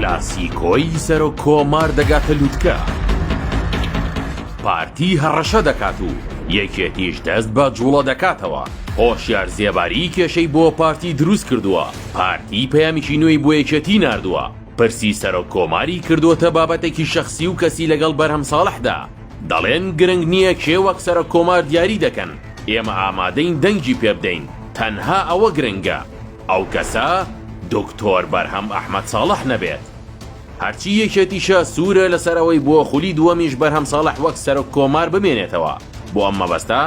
کلاسیکۆی سەرۆک کۆمار دەگاتە لوتکە. پارتی هەڕەشە دەکات و یەکێتیش دەست بە جوڵە دەکاتەوە. هۆشیار زێباری کێشەی بۆ پارتی دروست کردووە، پارتی پەیامێکی نوێی بۆ یەکێتی ناردووە، پرسی سەرۆک کۆماری کردووەتە بابەتێکی شەخسی و کەسی لەگەڵ بەرهەم ساڵحدا. دەڵێن گرنگ نییە کێ وەک سەرۆک کۆمار دیاری دەکەن، ئێمە ئامادەین دەنگی پێبدەین، تەنها ئەوە گرنگە ئەو کەسە دکتۆر بەرهەم ئەحمەد ساڵح نەبێت. هەرچی یەکێتیشە سوورە لەسەر ئەوەی بۆ خولی دووەمیش بەرهەم ساڵح وەک سەرۆک کۆمار بمێنێتەوە، بۆ ئەم مەبەستە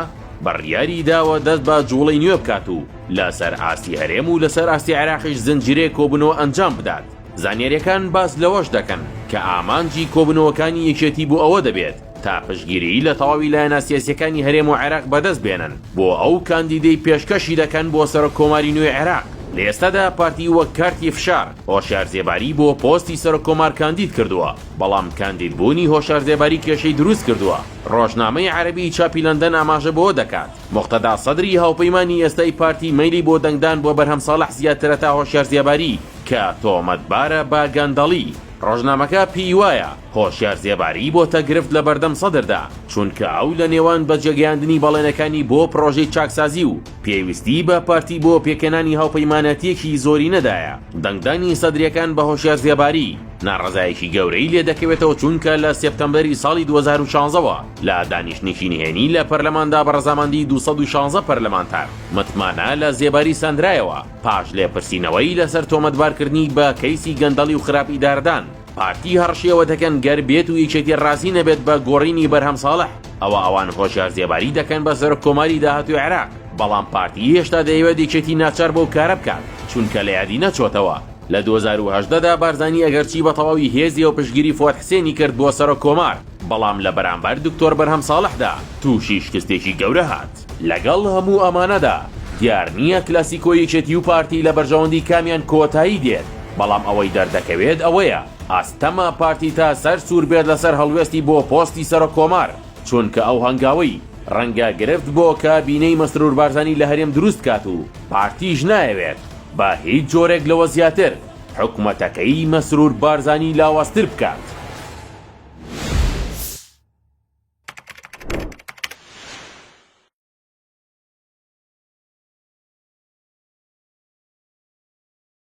بڕیاری داوە دەست بە جوڵەی نوێ بکات و لەسەر ئاستی هەرێم و لەسەر ئاستی عێراقیش زنجیرەیەک کۆبوونەوە ئەنجام بدات. زانیارییەکان باس لەوەش دەکەن کە ئامانجی کۆبوونەوەکانی یەکێتی بۆ ئەوە دەبێت تا پشتگیریی لە تەواوی لایەنە سیاسییەکانی هەرێم و عێراق بەدەست بێنن بۆ ئەو کاندیدەی پێشکەشی دەکەن بۆ سەرۆک کۆماری نوێی عێراق. لە ئێستادا پارتی وەک کارتی فشار هۆشیار زێباری بۆ پۆستی سەرۆک کۆمار کاندید کردووە، بەڵام کاندیدبوونی هۆشیار زێباری کێشەی دروست کردووە. ڕۆژنامەی عەرەبی چاپی لەندەن ئاماژە بەوە دەکات، موقتەدا سەدری هاوپەیمانی ئێستای پارتی مەیلی بۆ دەنگدان بۆ بەرهەم ساڵح زیاترە تا هۆشیار زێباری کە تۆمەتبارە بە گەندەڵی. ڕۆژنامەکە پێی وایە، هۆشیار زێباری بۆتە گرفت لەبەردەم سەدردا، چونکە ئەو لە نێوان بەجێگەیاندنی بەڵێنەکانی بۆ پڕۆژەی چاکسازی و پێویستی بە پارتی بۆ پێکهێنانی هاوپەیمانەتییەکی زۆرینەدایە. دەنگدانی سەدرییەکان بە هۆشیار زێباری، ناڕەزایەکی گەورەی لێدەکەوێتەوە چونکە لە سێپتەمبەری ساڵی 2016 وە لە دانیشتنێکی نهێنی لە پەرلەماندا بە ڕەزامەندی 216 پەرلەمانتار متمانە لە زێباری سەندرایەوە پاش لێپرسینەوەی لەسەر تۆمەتبارکردنی بە کەیسی گەندەڵی و خراپ ئیدارەدان. پارتی هەڕەشەی ئەوە دەکەن گەر بێت و یەکێتی ڕازی نەبێت بە گۆڕینی بەرهەم ساڵح ئەوا ئەوان هۆشیار زێباری دەکەن بە سەرۆک کۆماری داهاتووی عێراق، بەڵام پارتی هێشتا دەیەوێت یەکێتی ناچار بەو کارە بکات چونکە لە یادی نەچۆتەوە لە 2018 دا بارزانی ئەگەرچی بە تەواوی هێزیەوە پشتگیری فواد حسێنی کرد بۆ سەرۆک کۆمار بەڵام لە بەرامبەر دکتۆر بەرهەم ساڵحدا تووشی شکستێکی گەورە هات. لەگەڵ هەموو ئەمانەدا دیار نییە کلاسیکۆی یەکێتی و پارتی لە بەرژەوەندی کامیان کۆتایی دێت، بەڵام ئەوەی دەردەکەوێت ئەوەیە ئاستەمە پارتی تا سەر سوور بێت لەسەر هەڵوێستی بۆ پۆستی سەرۆک کۆمار، چونکە ئەو هەنگاوەی ڕەنگە گرفت بۆ کابینەی مەسرور بارزانی لە هەرێم دروست بکات و پارتیش نایەوێت بە هیچ جۆرێک لەوە زیاتر حکومەتەکەی مەسرور بارزانی لاوازتر بکات.